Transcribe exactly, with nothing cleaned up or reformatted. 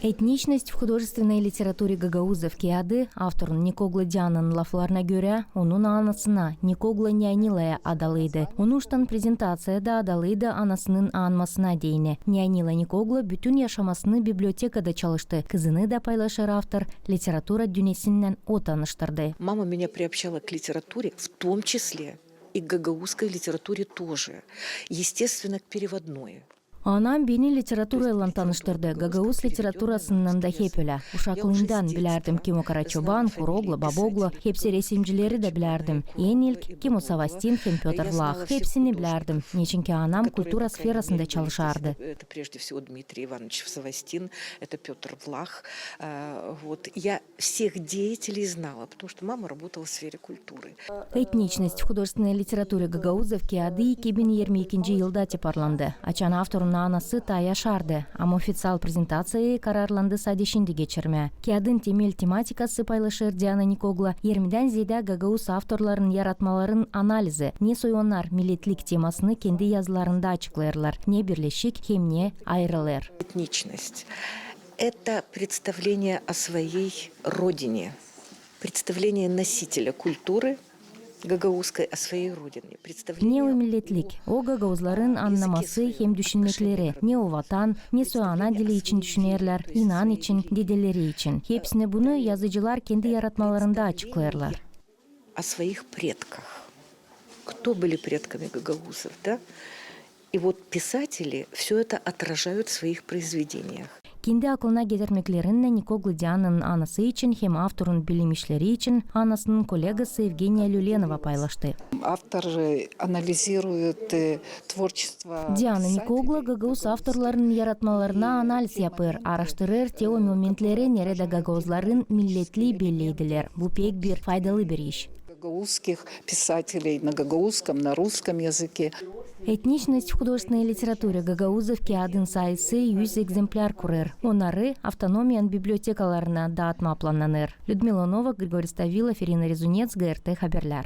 «Этничность в художественной литературе гагаузов» kiyadı, avtorun Nikoglu Diananın laflarına görä, onun anasına, Nikoglu nänilaya adalıydı. Onuştan prezentaţiya da adalıydı anasının anmasına deyni. Nänila Nikoglu bütün yaşamasını bibliotekada çalıştı. Kızını da, paylaşêr avtor, literatura dünnesinnän o tanıştırdı. Мама меня приобщала к литературе, в том числе и к гагаузской литературе тоже. Естественно, к переводной. Anam beni literaturaylan tanıştırdı, gagauz literaturasınnan da hep ölä. Uşaklıımdan bilärdim, kim o Karaçoban, Kuroglu, Baboglu, hepsi resimcileri dä bilärdim. En ilk, kim o Savastin hem Pötr Vlah, hepsini bilärdim. Neçinki anam kultura sferasında çalışardı. Это прежде всего Дмитрий Иванович Савастин, это Пётр Влах. Э, вот. Я всех деятелей знала, потому что мама работала в сфере культуры. «Этничность в художественной литературе гагаузов» kiyadı iki bin irmi ikinci yılda tiparlandı, açan avtorun anası taa yaşardı, ama ofiţial prezentaţiyayı kararlandı sade şindi geçirmää. Kiyadın temel tematikası, paylaşêr Diana Nikoglu, irmidän zeedä gagauz avtorların yaratmaların analizi, ne soy onnar milletlik temasını kendi yazılarında açıklêêrlar, ne birleşik hem ne ayırêr. Этничность. Это представление о своей родине, представление носителя культуры гагаузской о своей родине. Ne o milletlik, o gagauzların annaması hem düşünmekleri, ne o vatan, ne soy ana dili için düşünerlär, inan için, dedeleri için. Hepsini bunu yazıcılar kendi yaratmalarında açıklêêrlar. О своих предках. Кто были предками гагаузов, да? И вот писатели всё это отражают в своих произведениях. Kendi aklına getirmeklerinnän Nikoglu Diananın anası için hem avtorun bilim işleri için anasının kolegası Evgeniya Lülenova paylaştı. Автор анализирует творчество. Diana Nikoglu gagauz avtorların yaratmalarına analiz yapêr, aaraştırêr te o momentleri, neredä gagauzların milletliyi belliydilär. Bu pek bir faydalı bir iş. Гагаузских писателей на гагаузском, на русском языке. «Этничность в художественной литературе гагаузов» kiyadın sayısı üz ekzemplär kurêr. Onnarı avtonomiyanın bibliotekalarına daatmaa plannanêr. Lüdmila Novak, Grigori Stavilov, İrina Rezunets, GRT Haberlär.